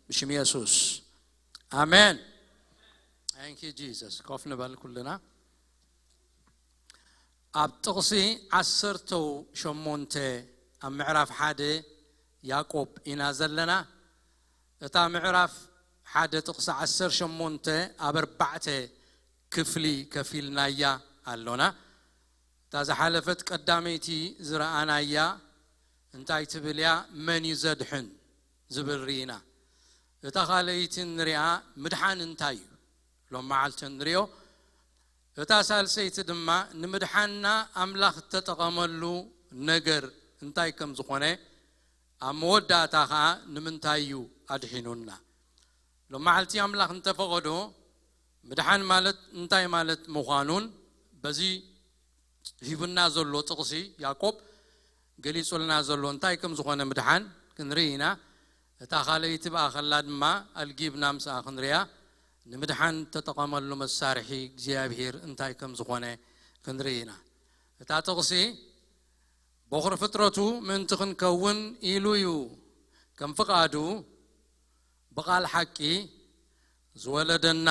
ብሽም የሱስ፣ ኣሜን። Thank you Jesus። ኮፍ ንበል ኩልና። ኣብ ጥቕሲ ዓሰርተው ሸሞንተ ኣብ ምዕራፍ ሓደ ያዕቆብ ኢና ዘለና። እታ ምዕራፍ ሓደ ጥቕሲ ዓሰርተ ሸሞንተ ኣብ ኣርባዕተ ክፍሊ ከፊልናያ ኣሎና። እታ ዝሓለፈት ቀዳመይቲ ዝረኣናያ እንታይ ትብል እያ? መን እዩ ዘድሕን ዝብል ርኢና። እታ ካልኣይቲ ንሪኣ ምድሓን እንታይ እዩ? ሎም መዓልቲ ንሪኦ። እታ ሳልሰይቲ ድማ ንምድሓንና ኣምላኽ እተጠቐመሉ ነገር እንታይ ከም ዝኾነ፣ ኣብ መወዳእታ ኸዓ ንምንታይ እዩ ኣድሒኑና? ሎም መዓልቲ ኣምላኽ እንተፈቐዶ ምድሓን ማለት እንታይ ማለት ምዃኑን በዚ ሂቡና ዘሎ ጥቕሲ ያዕቆብ ገሊጹልና ዘሎ እንታይ ከም ዝኾነ ምድሓን ክንርኢ ኢና። እታ ካልኣይቲ ብኣኸላ ድማ ኣልጊብና ምስኣ ክንሪኣ ንምድሓን ተጠቐመሉ መሳርሒ እግዚኣብሔር እንታይ ከም ዝኾነ ክንርኢ ኢና። እታ ጥቕሲ በኹሪ ፍጥረቱ ምእንቲ ክንከውን ኢሉ እዩ ከም ፍቓዱ ብቓል ሓቂ ዝወለደና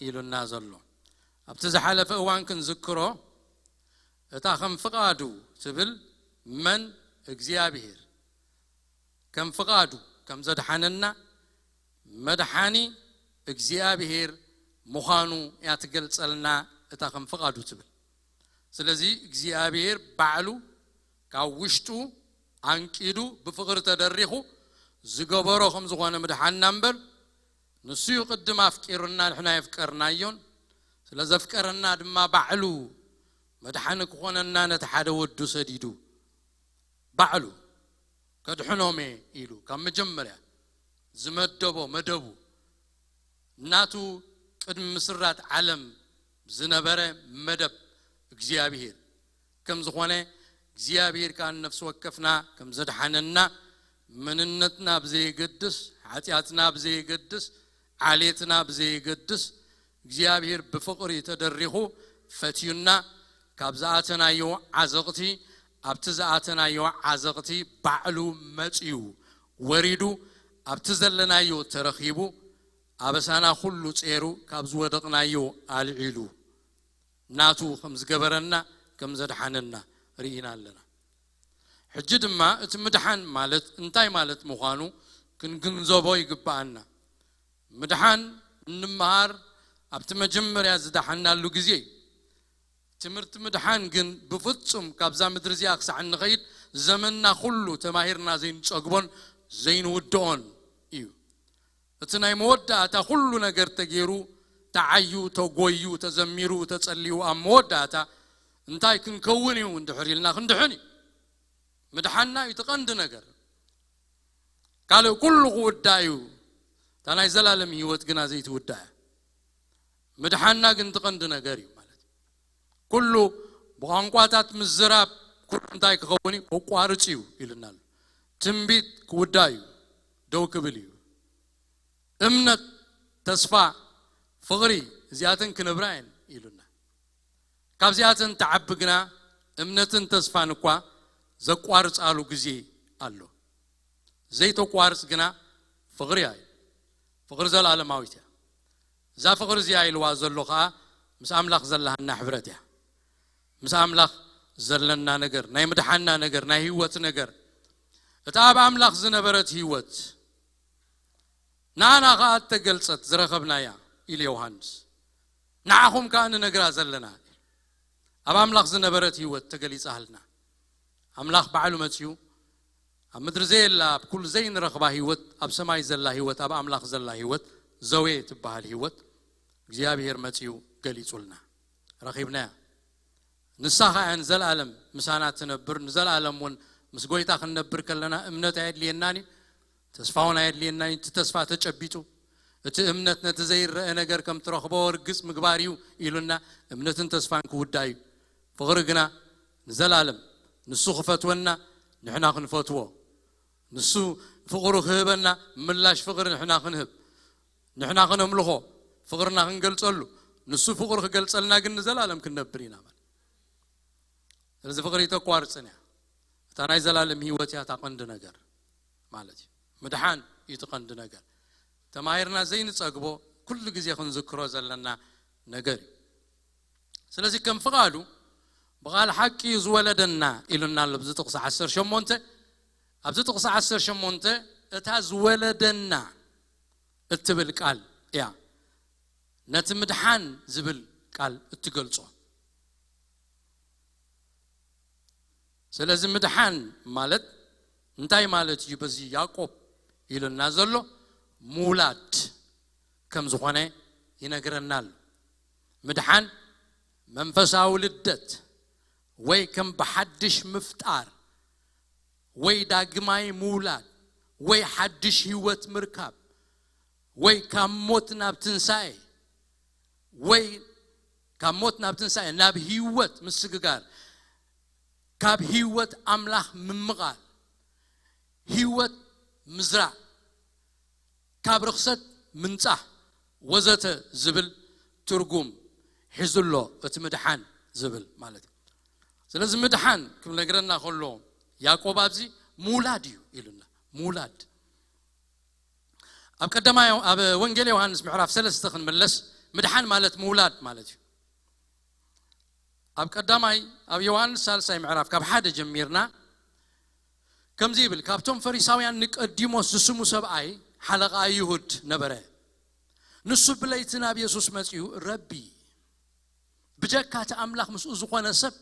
ኢሉና ዘሎ። ኣብቲ ዝሓለፈ እዋን ክንዝክሮ እታ ከም ፍቓዱ ትብል መን እግዚኣብሔር ከም ፍቓዱ ከም ዘድሓነና መድሓኒ እግዚኣብሔር ምዃኑ እያ ትገልጸልና። እታ ከም ፍቓዱ ትብል ስለዚ እግዚኣብሔር ባዕሉ ካብ ውሽጡ ኣንቂዱ ብፍቕሪ ተደሪኹ ዝገበሮ ከም ዝኾነ ምድሓንና እምበር ንሱ እዩ ቅድም ኣፍቂሩና ንሕና የፍቀርናዮን ስለ ዘፍቀረና ድማ ባዕሉ መድሓኒ ክኾነና ነቲ ሓደ ወዱ ሰዲዱ ባዕሉ ከድሕኖም እየ ኢሉ ካብ መጀመርያ ዝመደቦ መደቡ ናቱ ቅድሚ ምስራት ዓለም ዝነበረ መደብ እግዚኣብሔር ከም ዝኾነ እግዚኣብሔር ከዓ ንነፍሲ ወከፍና ከም ዘድሓነና መንነትና ብዘየገድስ ሓጢኣትና ብዘየገድስ ዓሌትና ብዘየገድስ እግዚኣብሔር ብፍቕሪ ተደሪኹ ፈትዩና ካብ ዝኣተናዮ ዓዘቕቲ ኣብቲ ዝኣተናዮ ዓዘቕቲ ባዕሉ መፅዩ ወሪዱ ኣብቲ ዘለናዮ ተረኺቡ ኣበሳና ኩሉ ጼሩ ካብ ዝወደቕናዮ ኣልዒሉ ናቱ ከም ዝገበረና ከም ዘድሓነና ርኢና ኣለና። ሕጂ ድማ እቲ ምድሓን ማለት እንታይ ማለት ምዃኑ ክንግንዘቦ ይግብኣና። ምድሓን እንምሃር ኣብቲ መጀመርያ ዝደሓናሉ ግዜ እዩ። ትምህርቲ ምድሓን ግን ብፍጹም ካብዛ ምድሪ እዚኣ ክሳዕ እንኸይድ ዘመንና ኩሉ ተማሂርና ዘይንጸግቦን ዘይንውድኦን እዩ። እቲ ናይ መወዳእታ ኩሉ ነገር ተገይሩ ተዓዩ ተጎዩ ተዘሚሩ ተጸልዩ ኣብ መወዳእታ እንታይ ክንከውን እዩ እንድሕር ኢልና ክንድሕን እዩ። ምድሓንና እዩ እቲ ቀንዲ ነገር። ካልእ ኩሉ ክውዳእ እዩ። እታ ናይ ዘላለም ህይወት ግና ዘይትውዳእ እያ። ምድሓንና ግን እቲ ቀንዲ ነገር እዩ ማለት እዩ። ኩሉ ብቋንቋታት ምዝራብ ኩሉ እንታይ ክኸውን እዩ? ከቋርጽ እዩ ኢሉና ኣሎ። ትንቢት ክውዳእ እዩ፣ ደው ክብል እዩ። እምነት፣ ተስፋ፣ ፍቕሪ እዚኣተን ክነብራ እየን ኢሉና። ካብዚኣተን ትዓቢ ግና እምነትን ተስፋን እኳ ዘቋርጻሉ ግዜ ኣሎ። ዘይተቋርጽ ግና ፍቕሪ እያ። ፍቕሪ ዘለኣለማዊት እያ። እዛ ፍቕሪ እዚኣ ኢልዋ ዘሎ ኸዓ ምስ ኣምላኽ ዘላሃና ሕብረት እያ። ምስ ኣምላኽ ዘለና ነገር ናይ ምድሓና ነገር ናይ ህይወት ነገር እታ ኣብ ኣምላኽ ዝነበረት ህይወት ንኣና ኸዓ እተገልጸት ዝረኸብናያ ኢሉ ዮሃንስ ንዓኹም ከኣ ንነግራ ዘለና ኣብ ኣምላኽ ዝነበረት ህይወት ተገሊጻ ሃልና። ኣምላኽ ባዕሉ መጺኡ ኣብ ምድሪ ዘየላ ኣብ ኩሉ ዘይንረኽባ ህይወት ኣብ ሰማይ ዘላ ህይወት ኣብ ኣምላኽ ዘላ ህይወት ዘዌ ትበሃል ህይወት እግዚኣብሔር መጺኡ ገሊጹልና ረኺብናያ። ንሳ ኸኣ ንዘለኣለም ምሳና ትነብር። ንዘለኣለም እውን ምስ ጎይታ ክንነብር ከለና እምነት ኣየድልየናን እዩ፣ ተስፋ እውን ኣየድልየናን እዩ። እቲ ተስፋ ተጨቢጡ እቲ እምነት ነቲ ዘይረአ ነገር ከም ትረኽቦ ርግጽ ምግባር እዩ ኢሉና እምነትን ተስፋን ክውዳ እዩ። ፍቕሪ ግና ንዘለኣለም ንሱ ክፈትወና ንሕና ክንፈትዎ ንሱ ፍቕሩ ክህበና ምላሽ ፍቕሪ ንሕና ክንህብ ንሕና ክነምልኾ ፍቕርና ክንገልጸሉ ንሱ ፍቕሩ ክገልጸልና ግን ንዘላለም ክንነብር ኢና ማለት። ስለዚ ፍቕሪ ተቋርጽን እያ። እታ ናይ ዘላለም ህይወት እያ እታ ቀንዲ ነገር ማለት እዩ። ምድሓን እዩ እቲ ቀንዲ ነገር። ተማሂርና ዘይንጸግቦ ኩሉ ግዜ ክንዝክሮ ዘለና ነገር እዩ። ስለዚ ከም ፍቓዱ ብቓል ሓቂ እዩ ዝወለደና ኢሉና ኣሎ ኣብዚ ጥቕሲ ዓሰርተ ሸሞንተ። ኣብዚ ጥቕሲ ዓሰርተ ሸሞንተ እታ ዝወለደና እትብል ቃል እያ ነቲ ምድሓን ዝብል ቃል እትገልጾ። ስለዚ ምድሓን ማለት እንታይ ማለት እዩ? በዚ ያዕቆብ ኢሉና ዘሎ ምውላድ ከም ዝኾነ ይነግረና ኣሎ። ምድሓን መንፈሳዊ ልደት ወይ ከም ብሓድሽ ምፍጣር ወይ ዳግማይ ምውላድ ወይ ሓድሽ ህይወት ምርካብ ወይ ካብ ሞት ናብ ትንሳኤ ወይ ካብ ሞት ናብ ትንሳኤ ናብ ህይወት ምስግጋር፣ ካብ ህይወት ኣምላኽ ምምቓል፣ ህይወት ምዝራእ፣ ካብ ርኽሰት ምንጻህ ወዘተ ዝብል ትርጉም ሒዙ ኣሎ እቲ ምድሓን ዝብል ማለት እዩ። ስለዚ ምድሓን ክነግረና ከሎ ያዕቆብ ኣብዚ ምውላድ እዩ ኢሉና። ምውላድ ኣብ ቀዳማይ ኣብ ወንጌል ዮሃንስ ምዕራፍ ሰለስተ ክንምለስ ምድሓን ማለት ምውላድ ማለት እዩ። ኣብ ቀዳማይ ኣብ ዮሃንስ ሳልሳይ ምዕራፍ ካብ ሓደ ጀሚርና ከምዚ ይብል፣ ካብቶም ፈሪሳውያን ኒቆዲሞስ ዝስሙ ሰብኣይ ሓለቓ ይሁድ ነበረ። ንሱ ብለይቲ ናብ የሱስ መጺኡ፣ ረቢ፣ ብጀካ እቲ ኣምላኽ ምስኡ ዝኾነ ሰብ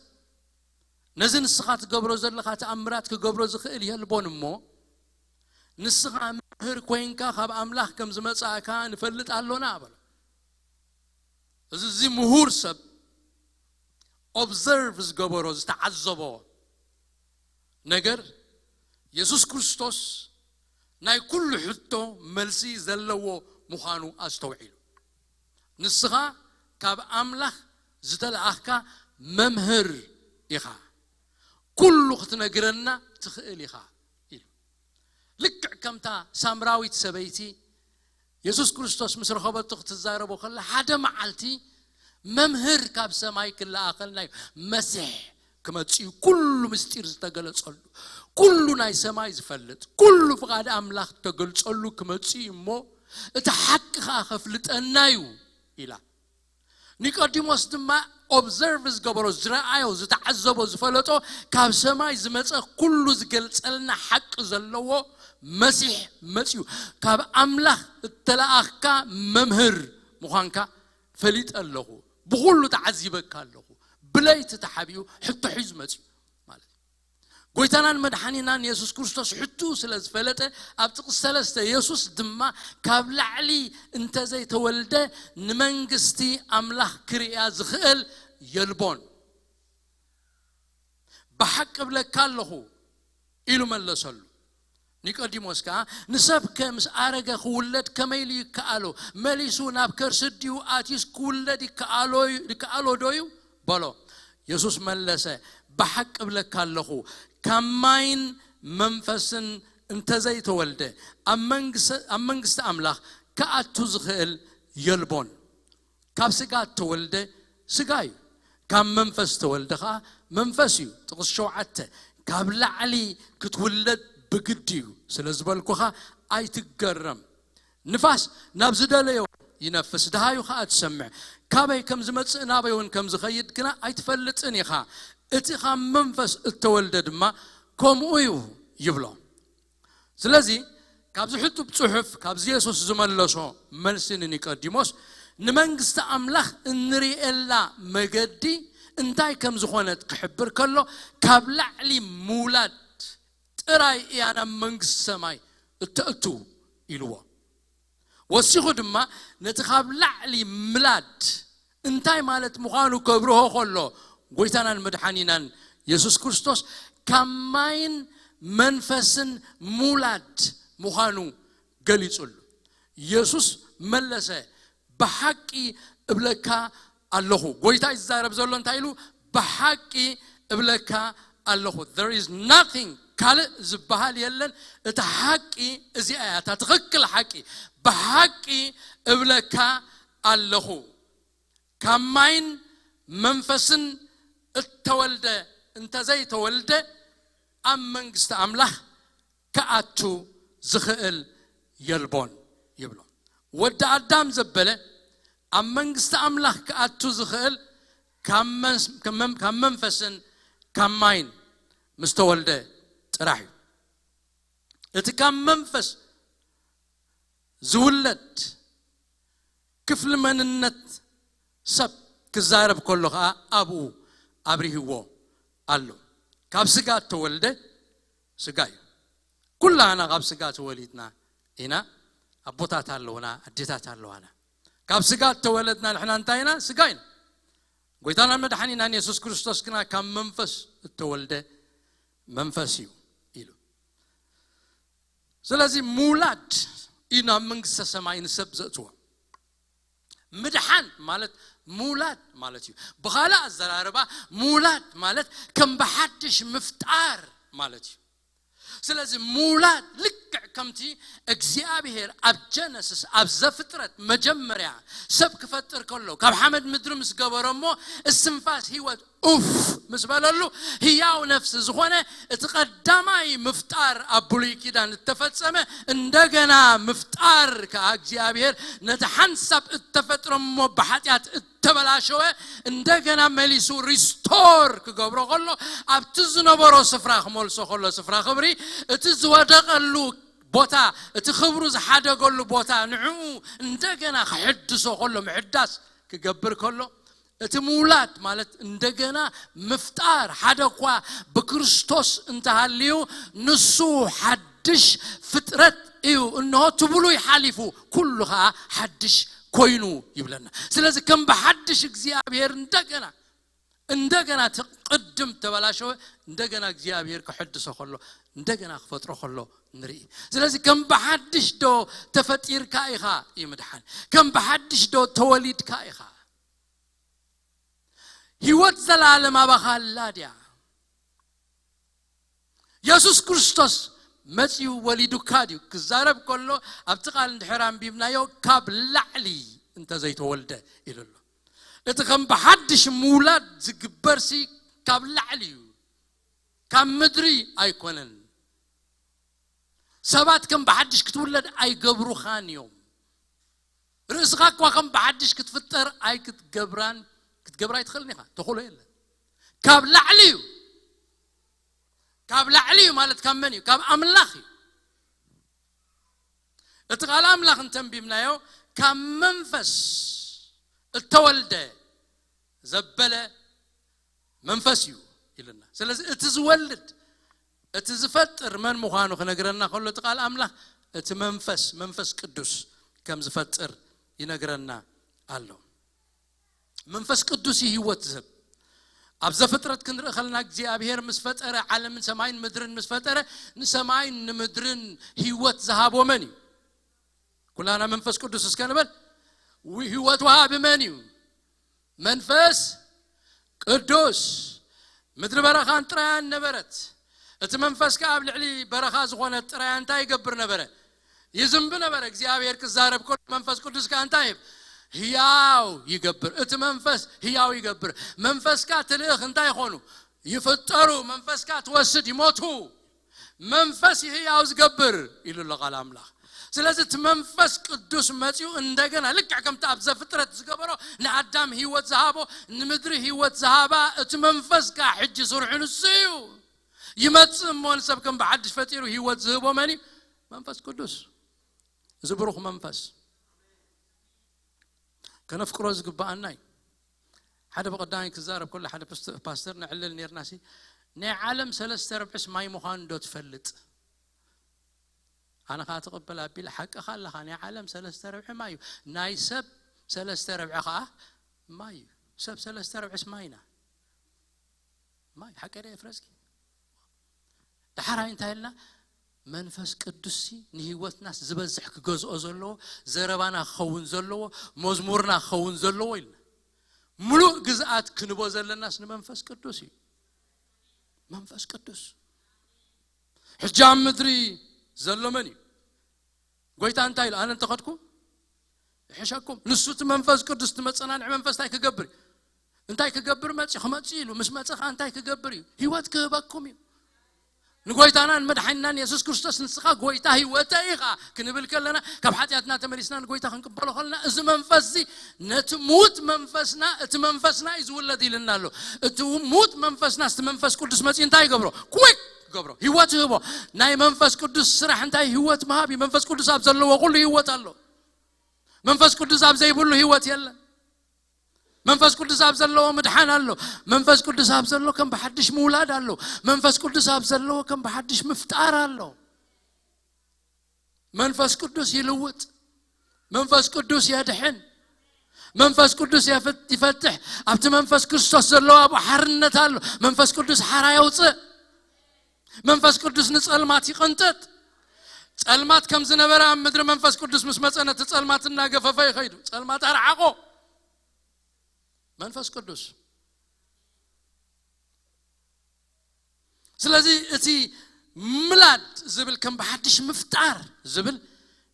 ነዚ ንስኻ ትገብሮ ዘለኻ ተኣምራት ክገብሮ ዝኽእል የልቦን እሞ፣ ንስኻ መምህር ኮይንካ ካብ ኣምላኽ ከም ዝመጻእካ ንፈልጥ ኣሎና በሎ። እዚ እዚ ምሁር ሰብ ኦብዘርቭ ዝገበሮ ዝተዓዘቦ ነገር የሱስ ክርስቶስ ናይ ኩሉ ሕቶ መልሲ ዘለዎ ምዃኑ ኣስተውዒሉ። ንስኻ ካብ ኣምላኽ ዝተለኣኽካ መምህር ኢኻ፣ ኩሉ ክትነግረና ትኽእል ኢኻ ኢሉ። ልክዕ ከምታ ሳምራዊት ሰበይቲ የሱስ ክርስቶስ ምስ ረኸበቶ ክትዛረቦ ከላ ሓደ መዓልቲ መምህር ካብ ሰማይ ክለኣኸልና እዩ፣ መሲሕ ክመጽእ እዩ፣ ኩሉ ምስጢር ዝተገለጸሉ፣ ኩሉ ናይ ሰማይ ዝፈልጥ፣ ኩሉ ፍቓድ ኣምላኽ ተገልጸሉ ክመጽእ እዩ እሞ እቲ ሓቂ ኸኣ ከፍልጠና እዩ ኢላ። ኒቆዲሞስ ድማ ኦብዘርቭ ዝገበሮ፣ ዝረኣዮ፣ ዝተዓዘቦ፣ ዝፈለጦ ካብ ሰማይ ዝመጸ ኩሉ ዝገልጸልና ሓቂ ዘለዎ መሲሕ መጽዩ ካብ ኣምላኽ እተለኣኽካ መምህር ምዃንካ ፈሊጠ ኣለኹ፣ ብኹሉ ተዓዚበካ ኣለኹ። ብለይቲ ተሓቢኡ ሕቶ ሒዙ መጽዩ ማለት እዩ። ጎይታናን መድሓኒናን የሱስ ክርስቶስ ሕትኡ ስለ ዝፈለጠ ኣብ ጥቕሲ ሰለስተ የሱስ ድማ ካብ ላዕሊ እንተዘይተወልደ ንመንግስቲ ኣምላኽ ክርእያ ዝኽእል የልቦን። ብሓቂ እብለካ ኣለኹ ኢሉ መለሰሉ። ኒቆዲሞስ ከኣ ንሰብከ ምስ ኣረገ ክውለድ ከመይ ኢሉ ይከኣሎ? መሊሱ ናብ ከርሲ ኣዲኡ ኣትዩስ ክውለድ ይከኣሎ ይከኣሎ ዶ እዩ? በሎ። የሱስ መለሰ፣ ብሓቂ እብለካ ኣለኹ፣ ካብ ማይን መንፈስን እንተዘይተወልደ ኣብ መንግስ-፣ ኣብ መንግስቲ ኣምላኽ ክኣቱ ዝኽእል የልቦን። ካብ ስጋ እተወልደ ስጋ እዩ፣ ካብ መንፈስ እተወልደ ኸዓ መንፈስ እዩ። ጥቕሲ ሸውዓተ፣ ካብ ላዕሊ ክትውለድ ብግዲ እዩ ስለ ዝበልኩኻ ኣይትገረም። ንፋስ ናብ ዝደለዮ ይነፍስ፣ ደሃዩ ኸኣ ትሰምዕ፣ ካበይ ከም ዝመጽእ ናበይ እውን ከም ዝኸይድ ግና ኣይትፈልጥን ኢኻ። እቲ ካብ መንፈስ እተወልደ ድማ ከምኡ እዩ ይብሎ። ስለዚ ካብዚ ሕጡብ ጽሑፍ ካብዚ የሱስ ዝመለሶ መልሲ ንኒቆዲሞስ ንመንግስቲ ኣምላኽ እንርእየላ መገዲ እንታይ ከም ዝኾነት ክሕብር ከሎ ካብ ላዕሊ ምውላድ ጥራይ እያ ናብ መንግስቲ ሰማይ እተእትው ኢልዎ። ወሲኹ ድማ ነቲ ካብ ላዕሊ ምላድ እንታይ ማለት ምዃኑ ከብርሆ ከሎ ጎይታናን መድሓኒናን የሱስ ክርስቶስ ካብ ማይን መንፈስን ምውላድ ምዃኑ ገሊጹሉ። የሱስ መለሰ፣ ብሓቂ እብለካ ኣለኹ። ጎይታ ይዛረብ ዘሎ እንታይ ኢሉ? ብሓቂ እብለካ ኣለኹ። There is nothing፣ ካልእ ዝበሃል የለን። እቲ ሓቂ እዚኣ እያ፣ እታ ትኽክል ሓቂ። ብሓቂ እብለካ ኣለኹ፣ ካብ ማይን መንፈስን እተወልደ እንተዘይተወልደ ኣብ መንግስቲ ኣምላኽ ክኣቱ ዝኽእል የልቦን ይብሎ። ወዲ ኣዳም ዘበለ ኣብ መንግስቲ ኣምላኽ ክኣቱ ዝኽእል ካብ መን- ካብ መን- ካብ መንፈስን ካብ ማይን ምስ ተወልደ ጥራሕ እዩ። እቲ ካብ መንፈስ ዝውለድ ክፍሊ መንነት ሰብ ክዛረብ ከሎ ኸዓ ኣብኡ ኣብሪህዎ ኣሎ። ካብ ስጋ እተወልደ ስጋ እዩ። ኩላና ካብ ስጋ ተወሊድና ኢና። ኣቦታት ኣለውና፣ ኣዴታት ኣለዋና። ካብ ስጋ እተወለድና ንሕና እንታይ ኢና? ስጋ ኢና። ጎይታና መድሓኒናን የሱስ ክርስቶስ ግና ካብ መንፈስ እተወልደ መንፈስ እዩ ኢሉ። ስለዚ ምውላድ እዩ ናብ መንግስተ ሰማይ ንሰብ ዘእትዎ። ምድሓን ማለት ምውላድ ማለት እዩ። ብኻልእ ኣዘራርባ ምውላድ ማለት ከም ብሓድሽ ምፍጣር ማለት እዩ። ስለዚ ምውላድ ልክዕ ከምቲ እግዚኣብሔር ኣብ ጀነስስ ኣብ ዘፍጥረት መጀመርያ ሰብ ክፈጥር ከሎ ካብ ሓመድ ምድሪ ምስ ገበሮ እሞ እስትንፋስ ህይወት ኡፍ ምስ በለሉ ህያው ነፍሲ ዝኾነ እቲ ቀዳማይ ምፍጣር ኣብ ብሉይ ኪዳን እተፈጸመ እንደገና ምፍጣር ከኣ እግዚኣብሔር ነቲ ሓንሳብ እተፈጥረ እሞ ብሓጢኣት እተበላሸወ እንደገና መሊሱ ሪስቶር ክገብሮ ከሎ ኣብቲ ዝነበሮ ስፍራ ክመልሶ ከሎ ስፍራ ክብሪ እቲ ዝወደቐሉ ቦታ እቲ ክብሩ ዝሓደገሉ ቦታ ንዕኡ እንደገና ክሕድሶ ከሎ ምሕዳስ ክገብር ከሎ እቲ ምውላድ ማለት እንደገና ምፍጣር ሓደ እኳ ብክርስቶስ እንተሃልዩ ንሱ ሓድሽ ፍጥረት እዩ። እንሆ እቲ ብሉይ ሓሊፉ ኩሉ ከዓ ሓድሽ ኮይኑ ይብለና። ስለዚ ከም ብሓድሽ እግዚኣብሔር እንደገና እንደገና እቲ ቅድም ተበላሸወ እንደገና እግዚኣብሔር ክሕድሶ ከሎ እንደገና ክፈጥሮ ከሎ ንርኢ። ስለዚ ከም ብሓድሽ ዶ ተፈጢርካ ኢኻ እዩ ምድሓን። ከም ብሓድሽ ዶ ተወሊድካ ኢኻ። ህይወት ዘላለም ኣባኻ ኣላ ድያ? የሱስ ክርስቶስ መጺኡ ወሊዱካ ድዩ? ክዛረብ ከሎ ኣብቲ ቃል እንድሕር ኣንቢብናዮ ካብ ላዕሊ እንተዘይተወልደ ኢሉ ኣሎ። እቲ ከም ብሓድሽ ምውላድ ዝግበርሲ ካብ ላዕሊ እዩ፣ ካብ ምድሪ ኣይኮነን። ሰባት ከም ብሓድሽ ክትውለድ ኣይገብሩኻን እዮም። ርእስኻ እኳ ከም ብሓድሽ ክትፍጠር ኣይክትገብራን ክትገብራ ኣይትኽእልን ኢኻ። ተኽእሎ የለን። ካብ ላዕሊ እዩ። ካብ ላዕሊ እዩ ማለት ካብ መን እዩ? ካብ ኣምላኽ እዩ። እቲ ቃል ኣምላኽ እንተንቢብናዮ ካብ መንፈስ እተወልደ ዘበለ መንፈስ እዩ ኢልና። ስለዚ እቲ ዝወልድ እቲ ዝፈጥር መን ምዃኑ ክነግረና ከሎ እቲ ቃል ኣምላኽ እቲ መንፈስ መንፈስ ቅዱስ ከም ዝፈጥር ይነግረና ኣሎ። መንፈስ ቅዱስ እዩ ህይወት ዝህብ። ኣብ ዘፍጥረት ክንርኢ ከለና እግዚኣብሔር ምስ ፈጠረ ዓለምን ሰማይን ምድርን ምስ ፈጠረ ንሰማይን ንምድርን ህይወት ዝሃቦ መን እዩ? ኩላና መንፈስ ቅዱስ እስከ ንበል። ው- ህይወት ወሃቢ መን እዩ? መንፈስ ቅዱስ። ምድሪ በረኻን ጥራያን ነበረት። እቲ መንፈስ ከኣ ኣብ ልዕሊ በረኻ ዝኾነ ጥራያ እንታይ ይገብር ነበረ? ይዝንቢ ነበረ። እግዚኣብሔር ክዛረብ ከሎ መንፈስ ቅዱስ ከኣ እንታይ ይብ ህያው ይገብር። እቲ መንፈስ ህያው ይገብር። መንፈስካ ትልእኽ እንታይ ይኾኑ? ይፍጠሩ። መንፈስካ ትወስድ ይሞቱ። መንፈስ ይህያው ዝገብር ኢሉ ኣሎ ቃል ኣምላኽ። ስለዚ እቲ መንፈስ ቅዱስ መፂኡ እንደገና ልክዕ ከምቲ ኣብ ዘፍጥረት ዝገበሮ ንኣዳም ህይወት ዝሃቦ ንምድሪ ህይወት ዝሃባ እቲ መንፈስ ከዓ ሕጂ ስርሑ ንሱ እዩ። ይመፅእ እሞ ንሰብ ከም ብሓድሽ ፈጢሩ ህይወት ዝህቦ መን እዩ? መንፈስ ቅዱስ። እዚ ብሩኽ መንፈስ ከነፍቅሮ ዝግባኣና እዩ። ሓደ ብቐዳማይ ክዛረብ ከሎ ሓደ ፓስተ- ፓስተር ነዕልል ነርና ሲ ናይ ዓለም ሰለስተ ረብዕስ ማይ ምዃኑ ዶ ትፈልጥ? ኣነ ከዓ ትቕበል ኣቢለ ሓቅኻ ኣለኻ። ናይ ዓለም ሰለስተ ረብዒ ማይ እዩ። ናይ ሰብ ሰለስተ ረብዒ ከዓ ማይ እዩ። ሰብ ሰለስተ ረብዕስ ማይ ኢና። ማይ ሓቀ ደ ፍረዝጊ ድሓራይ እንታይ ኢልና? መንፈስ ቅዱስሲ ንህይወትናስ ዝበዝሕ ክገዝኦ ዘለዎ፣ ዘረባና ክኸውን ዘለዎ፣ መዝሙርና ክኸውን ዘለዎ ኢልና። ሙሉእ ግዝኣት ክንቦ ዘለናስ ንመንፈስ ቅዱስ እዩ። መንፈስ ቅዱስ ሕጂ ኣብ ምድሪ ዘሎ መን እዩ? ጎይታ እንታይ ኢሉ? ኣነ እንተኸድኩ ይሕሸኩም። ንሱ እቲ መንፈስ ቅዱስ እቲ መጸናንዒ መንፈስ እንታይ ክገብር እዩ? እንታይ ክገብር መጺ ክመጽእ ኢሉ ምስ መጸ ከዓ እንታይ ክገብር እዩ? ህይወት ክህበኩም እዩ። ንጎይታናን መድሓኒናን የሱስ ክርስቶስ ንስኻ ጎይታ ህይወተይ ኢኻ ክንብል ከለና ካብ ሓጢኣትና ተመሊስና ንጎይታ ክንቅበሎ ከለና እዚ መንፈስ እዚ ነቲ ሙት መንፈስና እቲ መንፈስና እዩ ዝውለድ ኢልና ኣሎ። እቲ ሙት መንፈስና እቲ መንፈስ ቅዱስ መፂኡ እንታይ ይገብሮ? ኩክ ይገብሮ፣ ህይወት ይህቦ። ናይ መንፈስ ቅዱስ ስራሕ እንታይ? ህይወት ምሃብ እዩ። መንፈስ ቅዱስ ኣብ ዘለዎ ኩሉ ህይወት ኣሎ። መንፈስ ቅዱስ ኣብ ዘይብሉ ህይወት የለን። መንፈስ ቅዱስ ኣብ ዘለዎ ምድሓን ኣሎ። መንፈስ ቅዱስ ኣብ ዘሎ ከም ብሓድሽ ምውላድ ኣሎ። መንፈስ ቅዱስ ኣብ ዘለዎ ከም ብሓድሽ ምፍጣር ኣሎ። መንፈስ ቅዱስ ይልውጥ። መንፈስ ቅዱስ የድሕን። መንፈስ ቅዱስ የፍት- ይፈትሕ። ኣብቲ መንፈስ ክርስቶስ ዘለዎ ኣብኡ ሓርነት ኣሎ። መንፈስ ቅዱስ ሓራ የውፅእ። መንፈስ ቅዱስ ንጸልማት ይቕንጥጥ። ጸልማት ከም ዝነበረ ኣብ ምድሪ መንፈስ ቅዱስ ምስ መጸ ነቲ ጸልማት እናገፈፈ ይኸይዱ። ጸልማት ኣርዓቆ መንፈስ ቅዱስ። ስለዚ እቲ ምላድ ዝብል ከም ብሓድሽ ምፍጣር ዝብል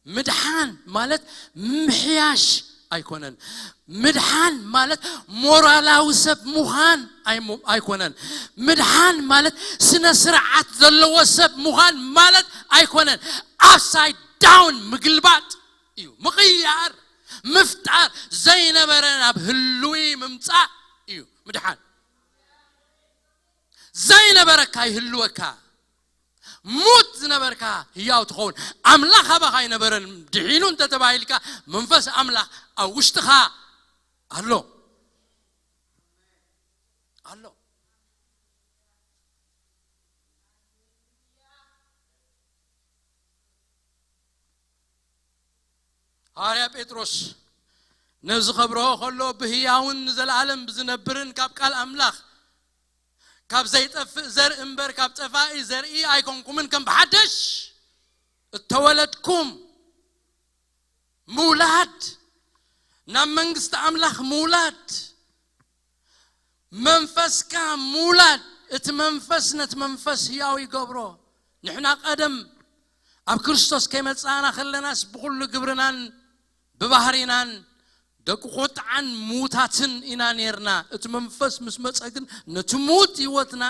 ምድሓን ማለት ምሕያሽ ኣይኮነን። ምድሓን ማለት ሞራላዊ ሰብ ምዃን ኣይሞ- ኣይኮነን። ምድሓን ማለት ስነ ስርዓት ዘለዎ ሰብ ምዃን ማለት ኣይኮነን። ኣፕሳይድ ዳውን ምግልባጥ እዩ። ምቕያር፣ ምፍጣር፣ ዘይነበረ ናብ ህልዊ ምምፃእ እዩ ምድሓን። ዘይነበረካ ይህልወካ። ሙት ዝነበርካ ህያው ትኸውን። ኣምላኽ ኣባኻ ኣይነበረን ድሒኑ እንተተባሂልካ መንፈስ ኣምላኽ ኣብ ውሽጥኻ ኣሎ። ኣሎ። ሃዋርያ ጴጥሮስ ነዚ ከብርሆ ከሎ ብህያውን ንዘለኣለም ብዝነብርን ካብ ቃል ኣምላኽ ካብ ዘይጠፍእ ዘርኢ እምበር ካብ ጠፋኢ ዘርኢ ኣይኮንኩምን ከም ብሓደሽ እተወለድኩም ምውላድ ናብ መንግስቲ ኣምላኽ ምውላድ መንፈስካ ምውላድ እቲ መንፈስ ነቲ መንፈስ ህያው ይገብሮ። ንሕና ቀደም ኣብ ክርስቶስ ከይመጻእና ከለናስ ብኹሉ ግብርናን ብባህሪናን ደቂ ቁጥዓን ምዉታትን ኢና ነርና። እቲ መንፈስ ምስ መጸ ግን ነቲ ምዉት ህይወትና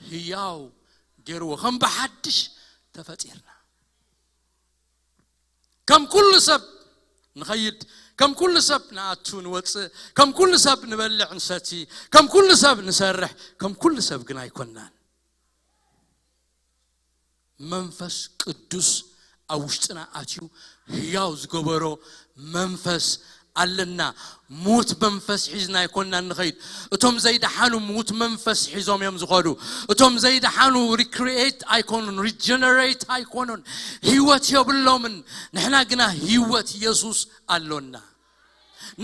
ህያው ገይርዎ ከም ብሓድሽ ተፈጢርና። ከም ኩሉ ሰብ ንኸይድ፣ ከም ኩሉ ሰብ ንኣቱ ንወፅእ፣ ከም ኩሉ ሰብ ንበልዕ ንሰቲ፣ ከም ኩሉ ሰብ ንሰርሕ፣ ከም ኩሉ ሰብ ግን ኣይኮንናን። መንፈስ ቅዱስ ኣብ ውሽጥና ኣትዩ ህያው ዝገበሮ መንፈስ ኣለና። ሙት መንፈስ ሒዝና ኣይኮንና ንኸይድ። እቶም ዘይደሓኑ ሙት መንፈስ ሒዞም እዮም ዝኸዱ። እቶም ዘይደሓኑ ሪክሪኤት ኣይኮኑን፣ ሪጀነሬት ኣይኮኑን፣ ህይወት የብሎምን። ንሕና ግና ህይወት የሱስ ኣሎና።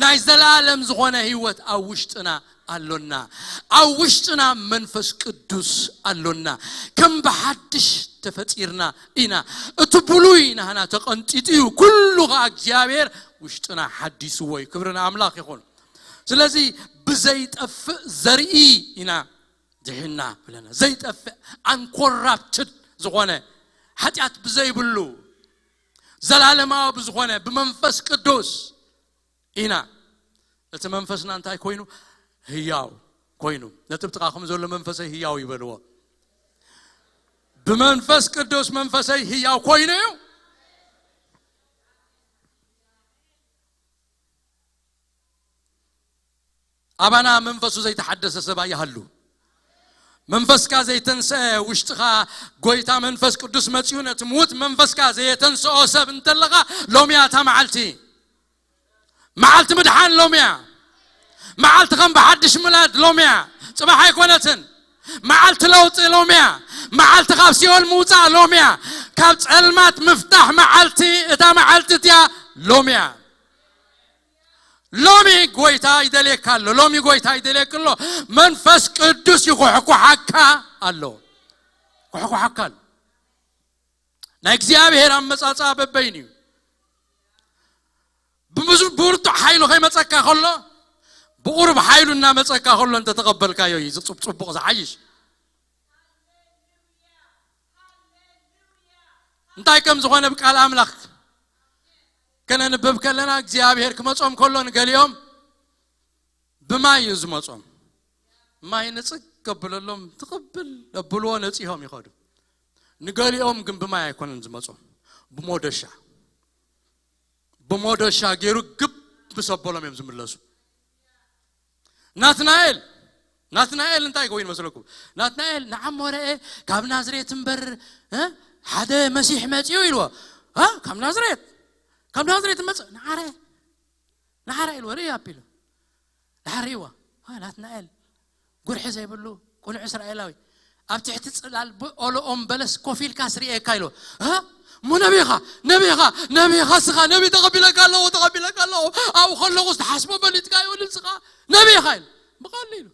ናይ ዘላለም ዝኾነ ህይወት ኣብ ውሽጥና ኣሎና። ኣብ ውሽጥና መንፈስ ቅዱስ ኣሎና። ከም ብሓድሽ ተፈጢርና ኢና። እቲ ብሉይ ናህና ተቐንጢጡ እዩ፣ ኩሉ ኸዓ እግዚኣብሔር ውሽጥና ሓዲስዎ እዩ። ክብሪ ንኣምላኽ ይኹን። ስለዚ ብዘይጠፍእ ዘርኢ ኢና ድሒና ብለና። ዘይጠፍእ ኣንኮራፕትድ ዝኾነ ሓጢኣት ብዘይብሉ ዘላለማዊ ብዝኾነ ብመንፈስ ቅዱስ ኢና። እቲ መንፈስና እንታይ ኮይኑ? ህያው ኮይኑ። ነቲ ብጥቓኹም ዘሎ መንፈሰይ ህያው ይበልዎ። ብመንፈስ ቅዱስ መንፈሰይ ህያው ኮይኑ እዩ። ኣባና መንፈሱ ዘይተሓደሰ ሰብ ኣይሃሉ። መንፈስካ ዘይተንስአ ውሽጥኻ ጎይታ መንፈስ ቅዱስ መፂኡ ነቲ ምዉት መንፈስካ ዘየተንስኦ ሰብ እንተለኻ ሎሚ እያ እታ መዓልቲ። መዓልቲ ምድሓን ሎሚ እያ። መዓልቲ ከም ብሓድሽ ምላድ ሎሚ እያ። ፅባሕ ኣይኮነትን። መዓልቲ ለውጢ ሎሚ እያ። መዓልቲ ካብ ሲኦል ምውፃእ ሎሚ እያ። ካብ ፀልማት ምፍታሕ መዓልቲ እታ መዓልቲ እቲያ ሎሚ እያ። ሎሚ ጎይታ ይደልየካ ኣሎ። ሎሚ ጎይታ ይደልየካ ኣሎ። መንፈስ ቅዱስ ይኩሕኩሓካ ኣሎ። ኩሕኩሓካ ኣሎ። ናይ እግዚኣብሔር ኣመጻጽኣ በበይኑ እዩ። ብብዙ- ብብርቱዕ ሓይሉ ከይመጸካ ከሎ ብቁሩብ ሓይሉ እናመጸካ ከሎ እንተተቐበልካዮ እዩ ዝጽብ- ጽቡቕ ዝሓይሽ። እንታይ ከም ዝኾነ ብቃል ኣምላኽ ከነንብብ ከለና እግዚኣብሔር ክመጾም ከሎ ንገሊኦም ብማይ እዩ ዝመጾም። ማይ ንጽግ ከብለሎም ትቕብል ለብልዎ ነጺሆም ይኸዱ። ንገሊኦም ግን ብማይ ኣይኮነን ዝመጾም፣ ብሞደሻ። ብሞደሻ ገይሩ ግብ ምስ ኣበሎም እዮም ዝምለሱ። ናትናኤል፣ ናትናኤል እንታይ ይኸውን ይመስለኩም? ናትናኤል ንዓሞ ረኤ፣ ካብ ናዝሬት እምበር፣ እ፣ ሓደ መሲሕ መጺኡ ኢልዎ። እ፣ ካብ ናዝሬት፣ ካብ ናዝሬት መጽእ ንዓረ፣ ንዓረ ኢልዎ። ርእዩ ኣቢሉ ንዓረ ርእይዎ። እ፣ ናትናኤል ጉርሒ ዘይብሉ ቅኑዕ እስራኤላዊ ኣብ ትሕቲ ጽላል ብ-፣ ኦሎ ኦም በለስ ኮፍ ኢልካ ስርእየካ ኢልዎ። እ፣ እሞ ነቢኻ፣ ነቢኻ፣ ነቢኻ ስኻ፣ ነቢ ተቐቢለካ ኣለዎ፣ ተቐቢለካ ኣለዎ። ኣብኡ ከለኹ ዝተሓስቦ በሊጥካ ይውልን ስኻ፣ ነቢኻ ኢሉ። ብቐሊሉ።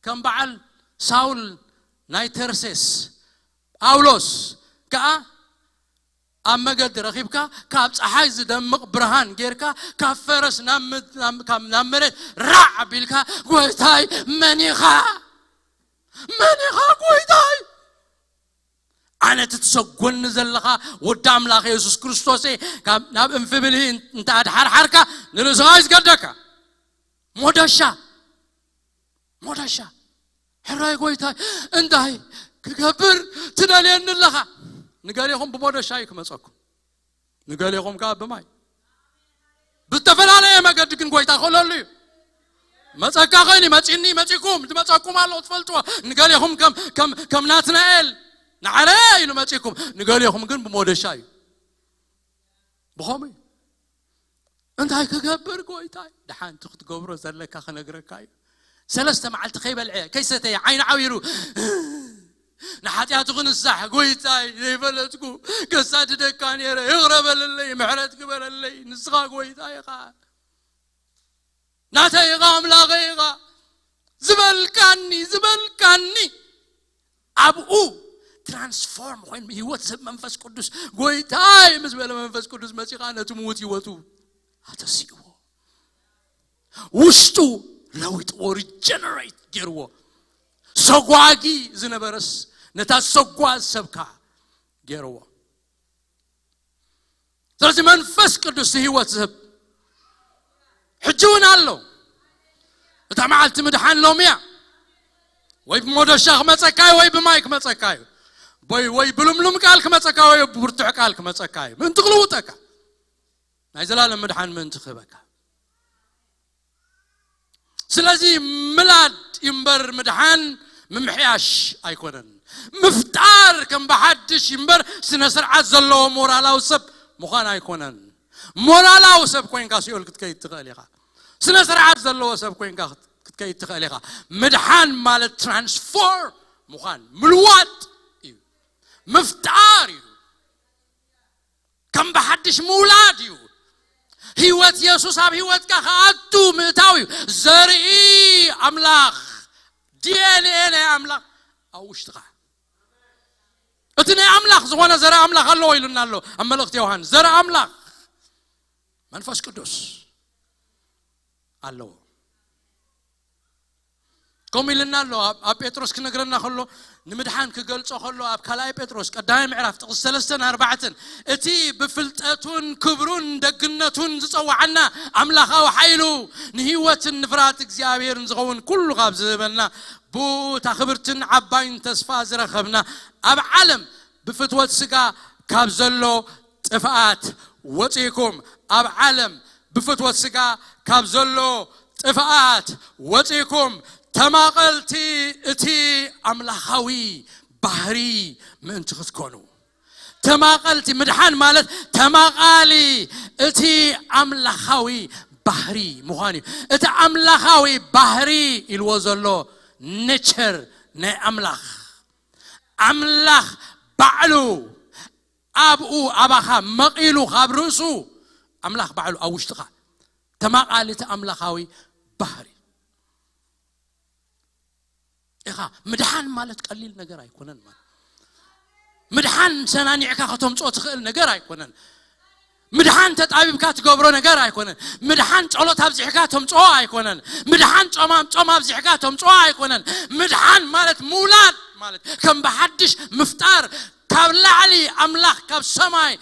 ከም በዓል ሳውል ናይ ተርሴስ፣ ጳውሎስ ከኣ ኣብ መገዲ ረኺብካ፣ ካብ ጸሓይ ዝደምቕ ብርሃን ጌርካ፣ ካብ ፈረስ ናብ ምድ-፣ ናብ፣ ካብ፣ ናብ መሬት ራዕ ኣቢልካ፣ "ጎይታይ መን ኢኻ? መን ኢኻ ጎይታይ?" ኣነ እቲ ትሰጎኒ ዘለኻ ወዲ ኣምላኽ የሱስ ክርስቶስ እየ፣ ካብ፣ ናብ እንፍብልሂ እንተ ኣድሓርሓርካ፣ ንርእስኻ እዩ ዝገደካ። ሞደሻ፣ ሞደሻ። "ሕራይ ጎይታይ፣ እንታይ ክገብር ትደልየኒ ኣለኻ?" ንገሌኹም ብሞደሻ እዩ ክመጸኩም፣ ንገሌኹም ከኣ ብማይ። ብዝተፈላለየ መገዲ ግን ጎይታ ክእለሉ እዩ። መጸካ ኸይኑ መጺኒ፣ መጺኩም፣ ዝመጸኩም ኣሎ ትፈልጥዎ። ንገሌኹም ከም፣ ከም፣ ከም ናትናኤል ንዓረ ኢሉ መጺኩም፣ ንገሌኹም ግን ብሞደሻ እዩ። ብኸምኡ እዩ። "እንታይ ክገብር ጎይታይ?" ደሓን እቲ ክትገብሮ ዘለካ ክነግረካ እዩ። ሰለስተ መዓልቲ ከይበልዐ፣ ከይሰተየ፣ ዓይኒ ዓዊሩ፣ ንሓጢኣቱ ክንሳሕ፣ "ጎይታይ፣ ዘይፈለጥኩ፣ ከሳድደካ ነይረ፣ ይቕረ በለለይ፣ ምሕረት ግበረለይ፣ ንስኻ ጎይታይ ኢኻ፣ ናተይ ኢኻ፣ ኣምላኸይ ኢኻ፣ ዝበልካኒ፣ ዝበልካኒ." ኣብኡ ትራንስፎርም ኮይኑ ህይወት ዝህብ መንፈስ ቅዱስ፣ "ጎይታይ" ምስ በለ መንፈስ ቅዱስ መጺኻ ነቲ ምዉት ህይወቱ ኣተሲእዎ። ውሽጡ ለዊጥዎ፣ ሪጀነሬት ገይርዎ። ሰጓጊ ዝነበረስ ነታ ሰጓ ሰብካ ገይርዎ። ስለዚ መንፈስ ቅዱስ ህይወት ዝህብ ሕጂ እውን ኣሎ። እታ መዓልቲ ምድሓን ሎሚ እያ። ወይ ብሞደሻ ክመጸካ እዩ፣ ወይ ብማይ ክመጸካ እዩ። ወይ፣ ወይ ብልምሉም ቃል ክመጸካ፣ ወይ ብብርቱዕ ቃል ክመጸካ እዩ። ምእንቲ ክልውጠካ። ናይ ዘላለም ምድሓን ምእንቲ ክህበካ። ስለዚ ምላድ እምበር ምድሓን ምምሕያሽ ኣይኮነን። ምፍጣር ከም ብሓድሽ እምበር ስነ ስርዓት ዘለዎ ሞራላዊ ሰብ ምዃን ኣይኮነን። ሞራላዊ ሰብ ኮይንካ ሲኦል ክትከይድ ትኽእል ኢኻ። ስነ ስርዓት ዘለዎ ሰብ ኮይንካ ክት-፣ ክትከይድ ትኽእል ኢኻ። ምድሓን ማለት ትራንስፎርም ምዃን፣ ምልዋጥ እዩ። ምፍጣር እዩ። ከም ብሓድሽ ምውላድ እዩ። ህይወት የሱስ ኣብ ህይወትካ ክኣቱ ምእታው እዩ። ዘርኢ ኣምላኽ፣ ዲ ኤን ኤ ናይ ኣምላኽ ኣብ ውሽጥኻ። እቲ ናይ ኣምላኽ ዝኾነ ዘርኢ ኣምላኽ ኣለዎ ኢሉና ኣሎ ኣብ መልእኽቲ ዮሃንስ። ዘርኢ ኣምላኽ፣ መንፈስ ቅዱስ ኣለዎ። ከምኡ ኢልና ኣሎ። ኣብ፣ ኣብ ጴጥሮስ ክነግረና ከሎ፣ ንምድሓን ክገልጾ ከሎ፣ ኣብ ካልኣይ ጴጥሮስ ቀዳማይ ምዕራፍ ጥቕሲ ሰለስተን ኣርባዕተን፣ "እቲ ብፍልጠቱን ክብሩን ደግነቱን ዝጸውዓና ኣምላኻዊ ሓይሉ፣ ንህይወትን ንፍርሃት እግዚኣብሔርን ዝኸውን ኩሉ ካብ ዝህበና፣ ብኡ እታ ክብርትን ዓባይን ተስፋ ዝረኸብና፣ ኣብ ዓለም ብፍትወት ስጋ ካብ ዘሎ ጥፍኣት ወጺእኩም፣ ኣብ ዓለም ብፍትወት ስጋ ካብ ዘሎ ጥፍኣት ወጺእኩም፣ ተማቐልቲ እቲ ኣምላኻዊ ባህሪ ምእንቲ ክትኮኑ።" ተማቐልቲ፣ ምድሓን ማለት ተማቓሊ እቲ ኣምላኻዊ ባህሪ ምዃን እዩ። እቲ ኣምላኻዊ ባህሪ ኢልዎ ዘሎ ኔቸር ናይ ኣምላኽ፣ ኣምላኽ ባዕሉ ኣብኡ ኣባኻ መቒሉ ካብ ርእሱ፣ ኣምላኽ ባዕሉ ኣብ ውሽጥኻ ተማቓሊ እቲ ኣምላኻዊ ባህሪ ኢኻ። ምድሓን ማለት ቀሊል ነገር ኣይኮነን። ማለት ምድሓን ሰናኒዕካ ከተምጽኦ ትኽእል ነገር ኣይኮነን። ምድሓን ተጣቢብካ ትገብሮ ነገር ኣይኮነን። ምድሓን ጸሎት ኣብዚሕካ ተምጽኦ ኣይኮነን። ምድሓን ጾማ-፣ ጾም ኣብዚሕካ ተምጽኦ ኣይኮነን። ምድሓን ማለት ምውላድ ማለት ከም ብሓድሽ ምፍጣር፣ ካብ ላዕሊ ኣምላኽ ካብ ሰማይ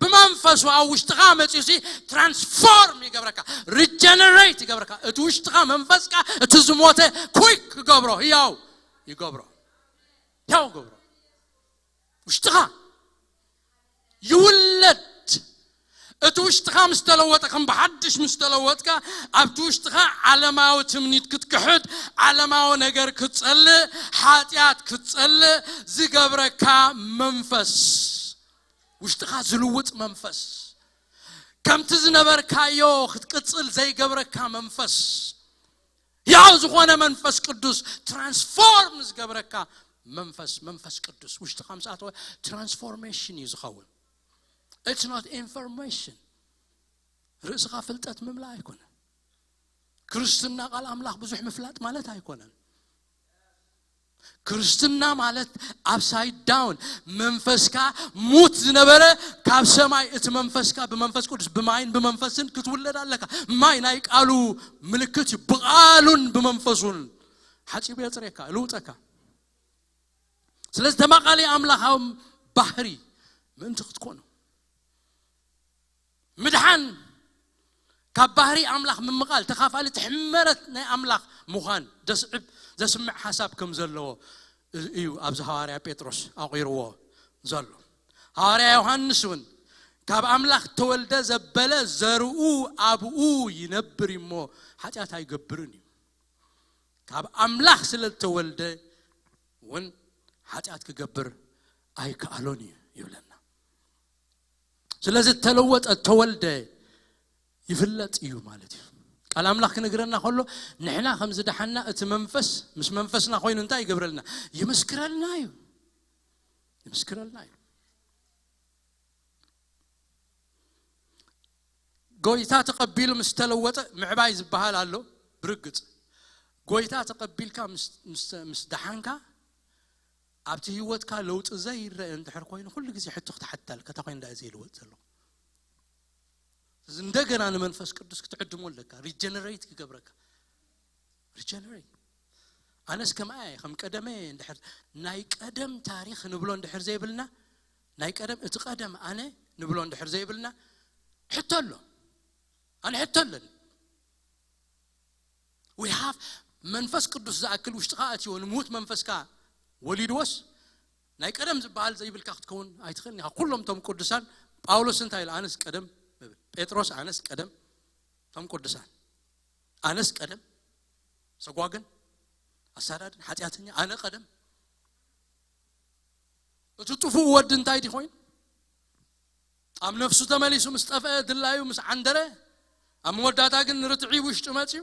ብመንፈሱ ኣብ ውሽጥኻ መጺኡሲ ትራንስፎርም ይገብረካ፣ ሪጀነሬት ይገብረካ። እቲ ውሽጥኻ መንፈስካ እቲ ዝሞተ ኩይክ ክገብሮ፣ ህያው ይገብሮ፣ ህያው ይገብሮ። ውሽጥኻ ይውለድ። እቲ ውሽጥኻ ምስ ተለወጠ፣ ከም ብሓድሽ ምስ ተለወጥካ፣ ኣብቲ ውሽጥኻ ዓለማዊ ትምኒት ክትክሕድ፣ ዓለማዊ ነገር ክትጸልእ፣ ሓጢኣት ክትጸልእ ዝገብረካ መንፈስ፣ ውሽጥኻ ዝልውጥ መንፈስ፣ ከምቲ ዝነበርካዮ ክትቅጽል ዘይገብረካ መንፈስ፣ ያው ዝኾነ መንፈስ ቅዱስ ትራንስፎርም ዝገብረካ መንፈስ፣ መንፈስ ቅዱስ ውሽጥኻ ምስ ኣተወ ትራንስፎርሜሽን እዩ ዝኸውን። It's not information። ርእስኻ ፍልጠት ምምላእ ኣይኮነ። ክርስትና ቃል ኣምላኽ ብዙሕ ምፍላጥ ማለት ኣይኮነን። ክርስትና ማለት ኣፕሳይድ ዳውን፣ መንፈስካ ሙት ዝነበረ ካብ ሰማይ እቲ መንፈስካ ብመንፈስ ቅዱስ ብማይን ብመንፈስን ክትውለድ ኣለካ። ማይ ናይ ቃሉ ምልክት እዩ። ብቃሉን ብመንፈሱን ሓጺቡ የጽሬካ፣ ልውጠካ። ስለዚ ተማቃሊ ኣምላኻዊ ባህሪ ምእንቲ ክትኮኑ፣ ምድሓን ካብ ባህሪ ኣምላኽ ምምቓል፣ ተኻፋሊ ትሕመረት ናይ ኣምላኽ ምዃን ዘስዕብ፣ ዘስምዕ ሓሳብ ከም ዘለዎ እዩ ኣብዚ ሃዋርያ ጴጥሮስ ኣቑርዎ ዘሎ። ሃዋርያ ዮሃንስ እውን ካብ ኣምላኽ ተወልደ ዘበለ ዘርኡ ኣብኡ ይነብር እሞ ሓጢኣት ኣይገብርን እዩ። ካብ ኣምላኽ ስለ ዝተወልደ እውን ሓጢኣት ክገብር ኣይከኣሎን እዩ ይብለና። ስለዚ ተለወጠ፣ ተወልደ ይፍለጥ እዩ ማለት እዩ። ቃል ኣምላኽ ክነግረና ከሎ ንሕና ከም ዝደሓና እቲ መንፈስ ምስ መንፈስና ኮይኑ እንታይ ይገብረልና? ይምስክረልና እዩ። ይምስክረልና እዩ። ጎይታ ተቐቢሉ ምስ ተለወጠ ምዕባይ ዝበሃል ኣሎ። ብርግጽ ጎይታ ተቐቢልካ ምስ- ምስ- ምስ ደሓንካ ኣብቲ ህይወትካ ለውጢ ዘይረአ እንድሕር ኮይኑ ኩሉ ግዜ ሕቶ ክትሓትታል ከታ ኮይኑ ዳ ዘይልወጥ ዘሎ እዚ እንደገና ንመንፈስ ቅዱስ ክትዕድሞ ኣለካ። ሪጀነሬት ክገብረካ። ሪጀነሬት ኣነስ ከምኣ እየ ከም ቀደመ እንድሕር ናይ ቀደም ታሪኽ ንብሎ እንድሕር ዘይብልና ናይ ቀደም እቲ ቀደም ኣነ ንብሎ እንድሕር ዘይብልና ሕቶ ኣሎ። ኣነ ሕቶ ኣለኒ። We have መንፈስ ቅዱስ ዝኣክል ውሽጥኻ ኣትዮ ንምውት መንፈስካ ወሊድዎስ ናይ ቀደም ዝበሃል ዘይብልካ ክትከውን ኣይትኽእልን ኢኻ። ኩሎም ቶም ቅዱሳን ጳውሎስ እንታይ ኢሉ? ኣነስ ቀደም ብል። ጴጥሮስ ኣነስ ቀደም ቶም ቅዱሳን ኣነስ ቀደም ሰጓግን ኣሳዳድን ሓጢኣተኛ ኣነ ቀደም። እቲ ጥፉእ ወዲ እንታይ ድዩ ኮይኑ? ኣብ ነፍሱ ተመሊሱ ምስ ጠፍአ ድላዩ ምስ ዓንደረ ኣብ መወዳእታ ግን ርትዒ ውሽጡ መፅዩ።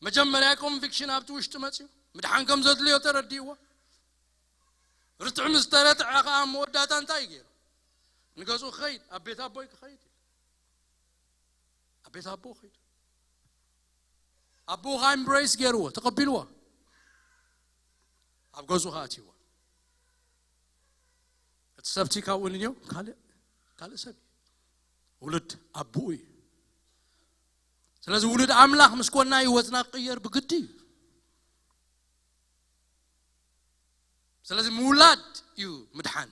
መጀመርያ ኮንቪክሽን ኣብቲ ውሽጡ መፅዩ ምድሓን ከም ዘድልዮ ተረዲእዎ። ርትዒ ምስ ተረትዐ ከዓ ኣብ መወዳእታ እንታይ ገይሩ? ንገዝኡ ክኸይድ ኣብ ቤት ኣቦይ ክኸይድ ኢሉ ኣብ ቤት ኣቦኡ ኸይዱ። ኣቦኡ ከዓ ኢምብሬስ ገይርዎ ተቐቢልዎ ኣብ ገዝኡ ከዓ ኣትይዎ። እቲ ሰብቲ ካብኡ ንዮ ካልእ ካልእ ሰብ እዩ። ውሉድ ኣቦኡ እዩ። ስለዚ ውሉድ ኣምላኽ ምስ ኮና ህይወትና ክቕየር ብግዲ እዩ። ስለዚ ምውላድ እዩ ምድሓን።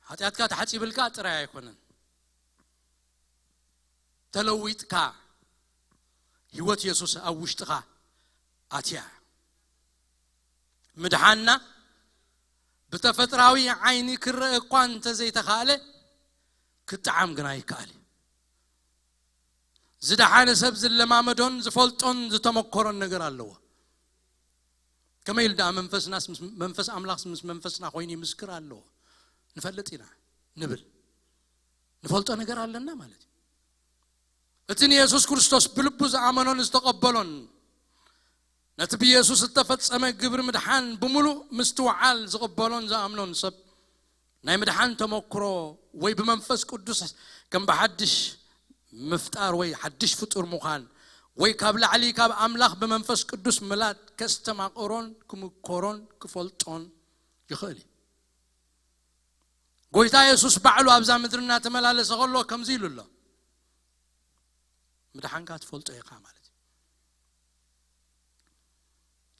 ሓጢኣትካ ተሓፂብልካ ጥራይ ኣይኮነን፣ ተለዊጥካ ህይወት የሱስ ኣብ ውሽጥኻ ኣትያ። ምድሓንና ብተፈጥራዊ ዓይኒ ክረአ እኳ እንተዘይተኻእለ ክጠዓም ግና ይከኣል እዩ። ዝደሓነ ሰብ ዝለማመዶን ዝፈልጦን ዝተመኮሮን ነገር ኣለዎ። ከመይ ኢሉ ደኣ መንፈስናስ ምስ- መንፈስ ኣምላኽስ ምስ መንፈስና ኮይኑ ይምስክር ኣለዎ? ንፈልጥ ኢና ንብል ንፈልጦ ነገር ኣለና ማለት እዩ። እቲ ንየሱስ ክርስቶስ ብልቡ ዝኣመኖን ዝተቐበሎን ነቲ ብየሱስ እተፈጸመ ግብሪ ምድሓን ብምሉእ ምስትውዓል ዝቕበሎን ዝኣምኖን ሰብ ናይ ምድሓን ተመክሮ ወይ ብመንፈስ ቅዱስ ከም ብሓድሽ ምፍጣር ወይ ሓድሽ ፍጡር ምዃን ወይ ካብ ላዕሊ ካብ ኣምላኽ ብመንፈስ ቅዱስ ምላድ ከስተማቕሮን ክምኮሮን ክፈልጦን ይኽእል እዩ። ጎይታ የሱስ ባዕሉ ኣብዛ ምድሪ እናተመላለሰ ከሎ ከምዚ ኢሉ ኣሎ። ምድሓንካ ትፈልጦ ኢኻ ማለት እዩ።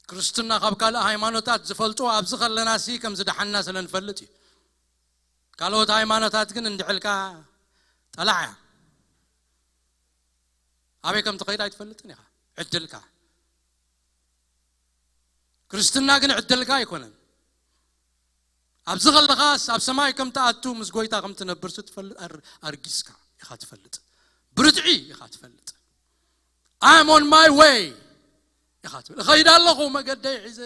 ክርስትና ካብ ካልእ ሃይማኖታት ዝፈልጦ ኣብዚ ከለና ሲ ከም ዝደሓንና ስለ ንፈልጥ እዩ። ካልኦት ሃይማኖታት ግን እንድሕልካ ጠላዕ እያ። ኣበይ ከም ትኸይድ ኣይትፈልጥን ኢኻ። ዕድልካ። ክርስትና ግን ዕድልካ ኣይኮነን። ኣብዚ ከለኻስ ኣብ ሰማይ ከም ትኣቱ ምስ ጎይታ ከም ትነብር ትፈልጥ፣ ኣር- ኣርጊስካ ኢኻ ትፈልጥ፣ ብርትዒ ኢኻ ትፈልጥ። I'm on my way ኢኻ ትብል። እኸይድ ኣለኹ፣ መገደይ ሒዘ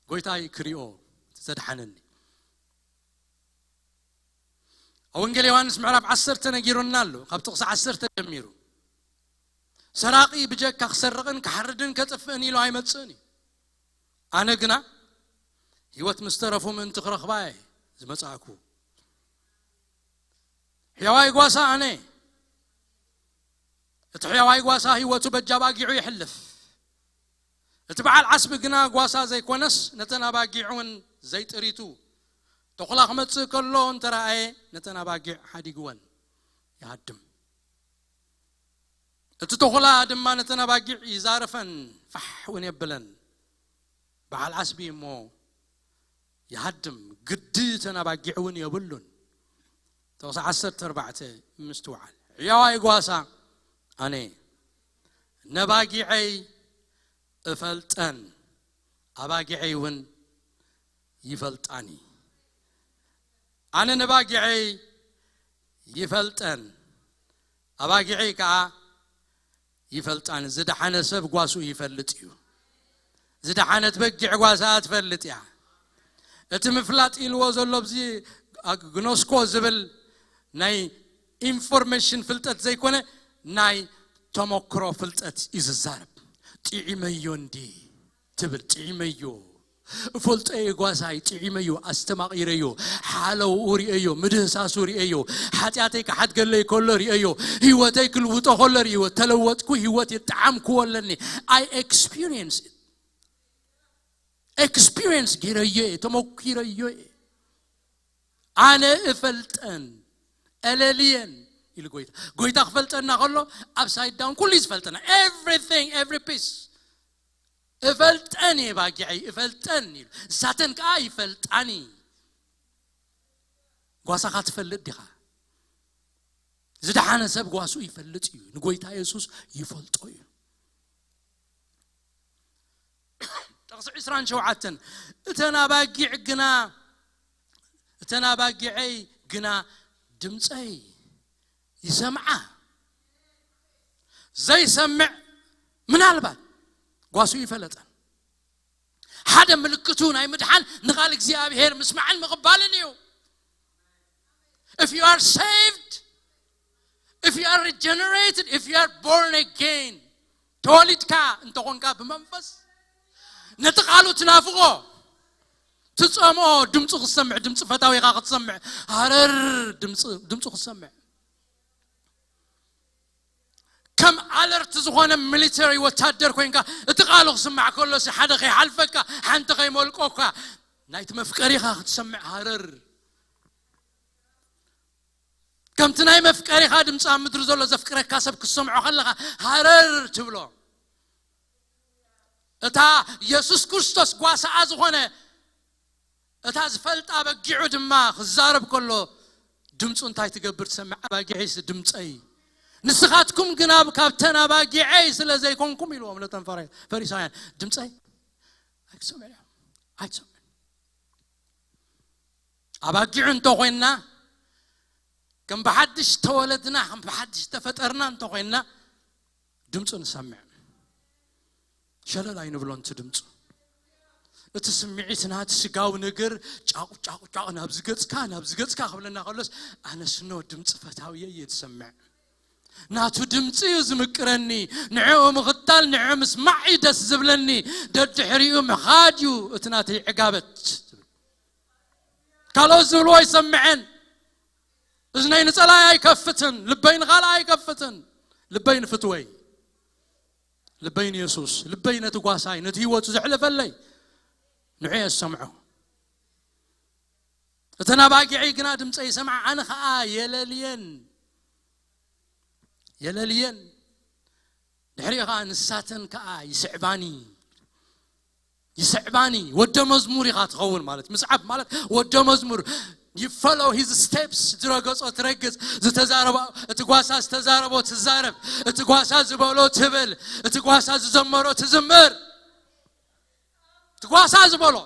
ጎይታይ ክሪኦ፣ እቲ ዘድሓነኒ። ኣብ ወንጌል ዮሃንስ ምዕራፍ ዓሰርተ ነጊሩና ኣሎ፣ ካብ ጥቕሲ ዓሰርተ ጀሚሩ። ሰራቒ ብጀካ ክሰርቕን ክሓርድን ከጥፍእን ኢሉ ኣይመጽእን እዩ። ኣነ ግና ህይወት ምስ ተረፉ ምእንቲ ክረኽባ እየ ዝመጻእኩ። ሕያዋይ ጓሳ ኣነ። እቲ ሕያዋይ ጓሳ ህይወቱ በጃ ኣባጊዑ የሕልፍ። እቲ በዓል ዓስቢ ግና ጓሳ ዘይኮነስ፣ ነተን ኣባጊዕ እውን ዘይጥሪቱ፣ ተኹላ ክመጽእ ከሎ እንተረኣየ፣ ነተን ኣባጊዕ ሓዲግወን ይሃድም። እቲ ተኹላ ድማ ነተን ኣባጊዕ ይዛርፈን፣ ፋሕ እውን የብለን። በዓል ዓስቢ እሞ ይሃድም፣ ግዲ እተን ኣባጊዕ እውን የብሉን። ጥቕሲ ዓሰርተ ኣርባዕተ ምስትውዓል። ሕያዋይ ጓሳ ኣነ፣ ነባጊዐይ እፈልጠን፣ ኣባጊዐይ እውን ይፈልጣኒ። ኣነ ነባጊዐይ ይፈልጠን፣ ኣባጊዐይ ከዓ ይፈልጣኒ። ዝደሓነ ሰብ ጓሱ ይፈልጥ እዩ። ዝደሓነት በጊዕ ጓሳ ትፈልጥ እያ። እቲ ምፍላጥ ኢልዎ ዘሎ ኣብዚ ኣግኖስኮ ዝብል ናይ ኢንፎርሜሽን ፍልጠት ዘይኮነ፣ ናይ ተመክሮ ፍልጠት እዩ ዝዛረብ። ጥዒመዮ እንዲ ትብል፣ ጥዒመዮ። እፈልጦ እየ ጓሳይ፣ ጥዒመዮ፣ ኣስተማቒረዮ፣ ሓለውኡ ርእየዮ፣ ምድህሳሱ ርእየዮ፣ ሓጢኣተይ ክሓድገለይ ከሎ ርእየዮ፣ ህይወተይ ክልውጦ ከሎ ርእየዮ፣ ተለወጥኩ፣ ህይወት የጠዓምክዎ ኣለኒ። I experience it. ኤክስፒሪየንስ ገይረዮ እየ፣ ተመኪረዮ እየ። ኣነ እፈልጠን፣ እለልየን ኢሉ ጎይታ። ጎይታ ክፈልጠና ከሎ፣ ኣፕሳይድ ዳውን ኩሉ እዩ ዝፈልጠና። Everything, every piece። እፈልጠን እየ ባጊዐይ፣ እፈልጠን ኢሉ። ንሳተን ከዓ ይፈልጣኒ። ጓሳኻ ትፈልጥ ዲኻ? ዝደሓነ ሰብ ጓሱ ይፈልጥ እዩ። ንጎይታ የሱስ ይፈልጦ እዩ። ጥቕሲ ዕስራን ሸውዓተን፣ እተን ኣባጊዕ ግና፣ እተን ኣባጊዐይ ግና ድምፀይ ይሰምዓ። ዘይሰምዕ ምናልባት ጓሱ ይፈለጠን። ሓደ ምልክቱ ናይ ምድሓን ንቓል እግዚኣብሔር ምስማዕን ምቕባልን እዩ። If you are saved, if you are regenerated, if you are born again, ተወሊድካ እንተኾንካ ብመንፈስ፣ ነቲ ቃሉ ትናፍቖ፣ ትጸምኦ፣ ድምፁ ክትሰምዕ፣ ድምፂ ፈታዊኻ ክትሰምዕ፣ ሃረር ድምፂ፣ ድምፁ ክትሰምዕ። ከም ኣለርት ዝኾነ ሚሊተሪ ወታደር ኮይንካ፣ እቲ ቃሉ ክስማዕ ከሎሲ ሓደ ከይሓልፈካ፣ ሓንቲ ከይመልቆካ፣ ናይቲ መፍቀሪኻ ክትሰምዕ ሃረር። ከምቲ ናይ መፍቀሪኻ ድምፂ ኣብ ምድሪ ዘሎ ዘፍቅረካ ሰብ ክትሰምዖ ከለኻ ሃረር ትብሎ። እታ የሱስ ክርስቶስ ጓሳኣ ዝኾነ፣ እታ ዝፈልጣ በጊዑ ድማ ክዛረብ ከሎ ድምፁ እንታይ ትገብር ትሰምዕ? ኣባጊዐይስ ድምፀይ፣ ንስኻትኩም ግና ካብተን ኣባጊዐይ ስለ ዘይኮንኩም ኢልዎም ነተን ፈሪ- ፈሪሳውያን። ድምፀይ ኣይትሰምዑ እዮም፣ ኣይትሰምዑ። ኣባጊዑ እንተኾይንና፣ ከም ብሓድሽ ተወለድና፣ ከም ብሓድሽ ተፈጠርና እንተኾይንና፣ ድምፁ ንሰምዕ። ሸለል ኣይንብሎን እቲ ድምፁ። እቲ ስምዒትና፣ እቲ ስጋዊ ነገር ጫቑ ጫቑ ጫቑ ናብዚ ገፅካ፣ ናብዚ ገፅካ ክብለና ከሎስ፣ ኣነስ ኖ ድምፂ ፈታውየ እየ ዝሰምዕ። ናቱ ድምፂ እዩ ዝምቅረኒ። ንዕኡ ምኽታል፣ ንዕኡ ምስማዕ እዩ ደስ ዝብለኒ። ደድሕሪኡ ምኻድ እዩ እቲ ናተይ ዕጋበት። ካልኦት ዝብልዎ ኣይሰምዐን። እዝነይ ንጸላይ ኣይከፍትን፣ ልበይ ንኻልእ ኣይከፍትን። ልበይ ንፍትወይ፣ ልበይ ንየሱስ፣ ልበይ ነቲ ጓሳይ፣ ነቲ ህይወቱ ዘሕለፈለይ፣ ንዑ እየ ዝሰምዖ። እተን ኣባጊዐይ ግና ድምፀይ ይሰምዓ፣ ኣነ ኸኣ የለልየን፣ የለልየን። ድሕሪኡ ኸኣ ንሳተን ከኣ ይስዕባኒ፣ ይስዕባኒ። ወደ መዝሙር ኢኻ ትኸውን ማለት፣ ምስዓብ ማለት ወደ መዝሙር። You follow his steps፣ ዝረገጾ ትረግጽ፣ ዝተዛረቦ፣ እቲ ጓሳ ዝተዛረቦ ትዛረብ፣ እቲ ጓሳ ዝበሎ ትብል፣ እቲ ጓሳ ዝዘመሮ ትዝምር። እቲ ጓሳ ዝበሎ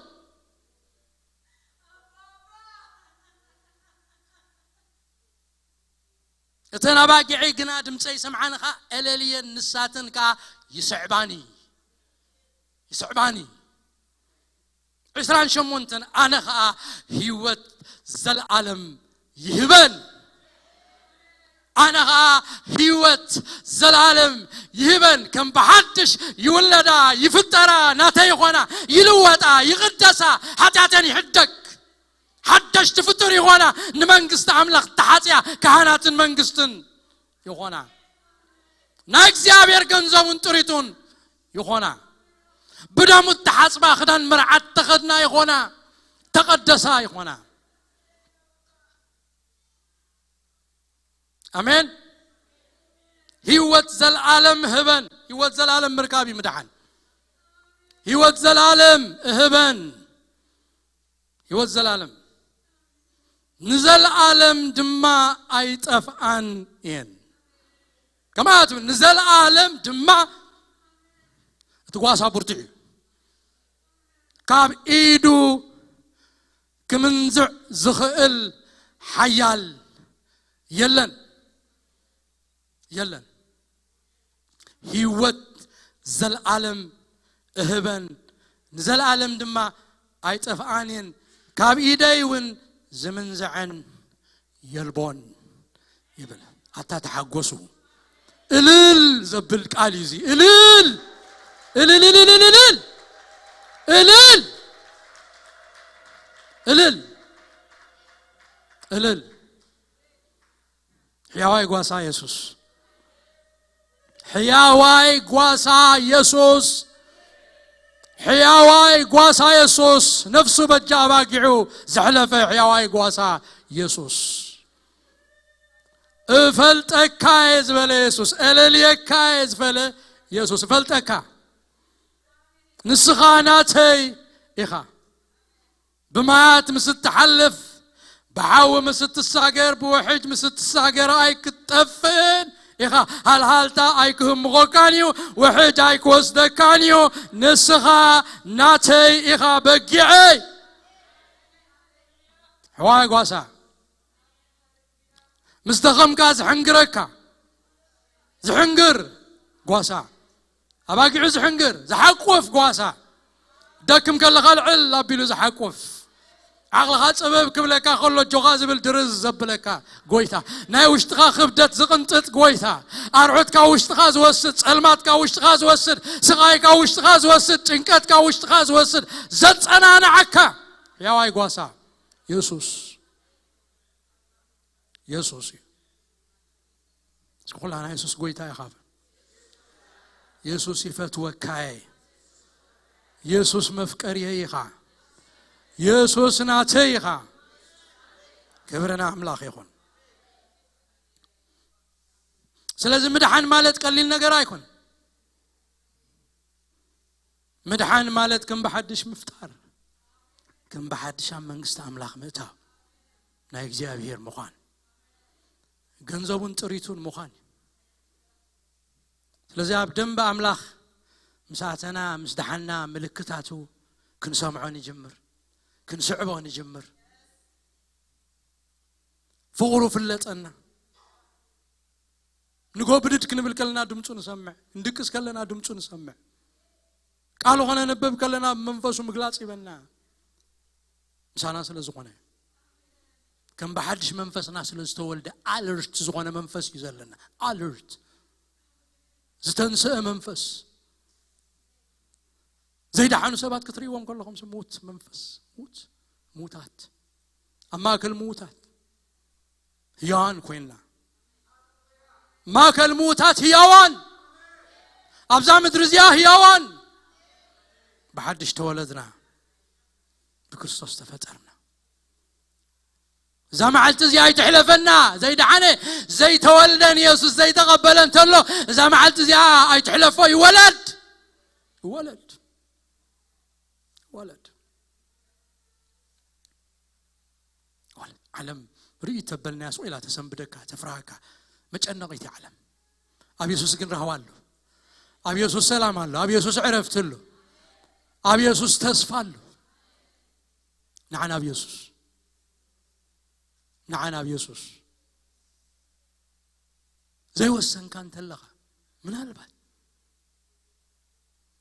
እተን ኣባጊዐይ ግና ድምፀይ ይሰምዓን ከኣ፣ እለልየን፣ ንሳተን ከኣ ይስዕባኒ፣ ይስዕባኒ። ዕስራን ሸሞንተን፣ ኣነ ኸኣ ህይወት ዘለኣለም ይህበን። ኣነ ኸኣ ህይወት ዘለኣለም ይህበን። ከም ብሓድሽ ይውለዳ፣ ይፍጠራ፣ ናተይ ይኾና፣ ይልወጣ፣ ይቕደሳ፣ ሓጢኣተን ይሕደግ። ሓደሽቲ ፍጡር ይኾና፣ ንመንግስቲ ኣምላኽ ተሓጽያ፣ ካህናትን መንግስትን ይኾና። ናይ እግዚኣብሔር ገንዘቡን ጥሪቱን ይኾና። ብደሙ እተሓጽባ ክዳን መርዓት ተኸድና ይኾና። ተቐደሳ ይኾና። ኣሜን። ህይወት ዘልኣለም ህበን። ህይወት ዘልኣለም ምርካብ እዩ ምድሓን። ህይወት ዘልኣለም እህበን። ህይወት ዘልኣለም። ንዘልኣለም ድማ ኣይጠፍኣን እየን። ከማያቱ ንዘልኣለም ድማ እቲ ጓሳ ብርቱዕ እዩ። ካብ ኢዱ ክምንዝዕ ዝኽእል ሓያል የለን። የለን። ህይወት ዘልኣለም እህበን፣ ንዘልኣለም ድማ ኣይጠፍኣን እየን፣ ካብ ኢደይ እውን ዝምንዝዐን የልቦን ይብል። ኣታ ተሓጎሱ። እልል ዘብል ቃል እዩ እዚ። እልል! እልል! እልል! እልል! እልል! እልል! እልል! ሕያዋይ ጓሳ የሱስ። ሕያዋይ ጓሳ የሱስ። ሕያዋይ ጓሳ የሱስ። ነፍሱ በጃ ኣባጊዑ ዘሕለፈ ሕያዋይ ጓሳ የሱስ። እፈልጠካ እየ ዝበለ የሱስ። እለልየካ እየ ዝበለ የሱስ። እፈልጠካ። ንስኻ ናተይ ኢኻ። ብማያት ምስ እትሓልፍ፣ ብሓዊ ምስ እትሳገር፣ ብውሕጅ ምስ እትሳገር ኣይክትጠፍእን ኢኻ። ሃልሃልታ ኣይክህምኾካን እዩ፣ ውሕጅ ኣይክወስደካን እዩ። ንስኻ ናተይ ኢኻ፣ በጊዐይ። ሕዋይ ጓሳ፣ ምስ ደኸምካ ዝሕንግረካ፣ ዝሕንግር ጓሳ፣ ኣባጊዑ ዝሕንግር፣ ዝሓቁፍ ጓሳ፣ ደክም ከለኻ ልዕል ኣቢሉ ዝሓቁፍ፣ ዓቕልኻ ጽብብ ክብለካ ከሎ ጆኻ ዝብል ድርዝ ዘብለካ ጎይታ፣ ናይ ውሽጥኻ ክብደት ዝቕንጥጥ ጎይታ፣ ኣርዑትካ ውሽጥኻ ዝወስድ፣ ጸልማትካ ውሽጥኻ ዝወስድ፣ ስቓይካ ውሽጥኻ ዝወስድ፣ ጭንቀትካ ውሽጥኻ ዝወስድ፣ ዘጸናንዓካ ሕያዋይ ጓሳ የሱስ። የሱስ እዩ። እስኪ ኩላና የሱስ ጎይታ ኢኻ። የሱስ ይፈትወካ እየ። የሱስ መፍቀርየይ ኢኻ። የሱስ ናተይ ኢኻ። ክብሪ ንኣምላኽ ይኹን። ስለዚ ምድሓን ማለት ቀሊል ነገር ኣይኮን። ምድሓን ማለት ከም ብሓድሽ ምፍጣር፣ ከም ብሓድሽ ኣብ መንግስቲ ኣምላኽ ምእታው፣ ናይ እግዚኣብሔር ምዃን፣ ገንዘቡን ጥሪቱን ምዃን እዩ። ስለዚ ኣብ ደንበ ኣምላኽ ምስ ኣተና፣ ምስ ደሓና፣ ምልክታቱ ክንሰምዖ ንጅምር፣ ክንስዕቦ ንጅምር። ፍቕሩ ፍለጠና። ንጎ ብድድ ክንብል ከለና ድምፁ ንሰምዕ፣ ክንድቅስ ከለና ድምፁ ንሰምዕ። ቃሉ ከነንብብ ከለና ብመንፈሱ ምግላፅ ይበና። ምሳና ስለ ዝኾነ፣ ከም ብሓድሽ መንፈስና ስለ ዝተወልደ፣ ኣለርት ዝኾነ መንፈስ እዩ ዘለና። ኣለርት፣ ዝተንስአ መንፈስ። ዘይደሓኑ ሰባት ክትርእይዎም ከለኹም፣ ሙት መንፈስ፣ ሙት፣ ሙታት፣ ኣብ ማእከል ሙታት ህያዋን ኮይንና፣ ማእከል ሙታት ህያዋን፣ ኣብዛ ምድሪ እዚኣ ህያዋን፣ ብሓድሽ ተወለድና፣ ብክርስቶስ ተፈጠርና። እዛ መዓልቲ እዚኣ ኣይትሕለፈና። ዘይደሓነ፣ ዘይተወልደ፣ ንየሱስ ዘይተቐበለ እንተሎ፣ እዛ መዓልቲ እዚኣ ኣይትሕለፎ። ይወለድ፣ ይወለድ፣ ይወለድ። ዓለም ርእይ ተበልና፣ ያስቆ ኢላ ተሰንብደካ፣ ተፍርሃካ። መጨነቒት እያ ዓለም። ኣብ የሱስ ግን ራህዋ ኣሎ። ኣብ የሱስ ሰላም ኣሎ። ኣብ የሱስ ዕረፍቲ ኣሎ። ኣብ የሱስ ተስፋ ኣሎ። ንዓን ኣብ የሱስ፣ ንዓን ኣብ የሱስ። ዘይወሰንካ እንተለኻ፣ ምናልባት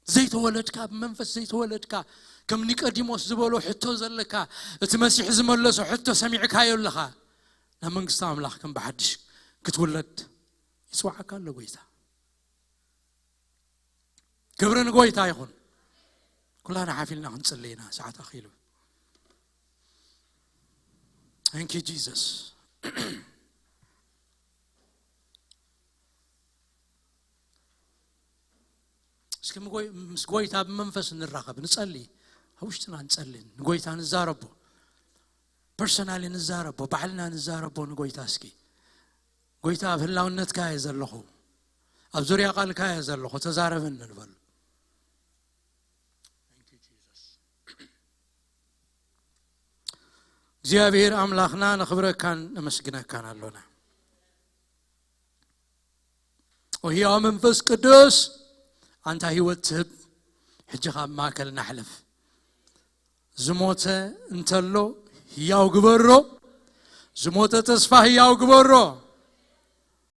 ዘይተወለድካ፣ ብመንፈስ ዘይተወለድካ፣ ከም ኒቆዲሞስ ዝበሎ ሕቶ ዘለካ፣ እቲ መሲሕ ዝመለሶ ሕቶ ሰሚዕካዮ ኣለኻ። ናብ መንግስቲ ኣምላኽ ከም ብሓድሽ ክትውለድ ይጽውዓካ ኣሎ ጎይታ። ክብሪ ንጎይታ ይኹን። ኩላና ሓፊልና ክንጽልይ ኢና፣ ሰዓት ኣኺሉ። Thank you Jesus። እስኪ ምጎይ-፣ ምስ ጎይታ ብመንፈስ ንራኸብ፣ ንጸሊ። ኣብ ውሽጥና ንጸሊ፣ ንጎይታ ንዛረቦ። ፐርሰናሊ ንዛረቦ፣ ባዕልና ንዛረቦ ንጎይታ። እስኪ ጎይታ፣ ኣብ ህላውነትካ እየ ዘለኹ፣ ኣብ ዙርያ ቃልካ እየ ዘለኹ፣ ተዛረበኒ ንበል። እግዚኣብሔር ኣምላኽና፣ ነኽብረካን ነመስግነካን ኣሎና። ኦ ህያው መንፈስ ቅዱስ፣ ኣንታ ህይወት ትህብ፣ ሕጂ ካብ ማእከልና ሕለፍ። ዝሞተ እንተሎ ህያው ግበሮ፣ ዝሞተ ተስፋ ህያው ግበሮ።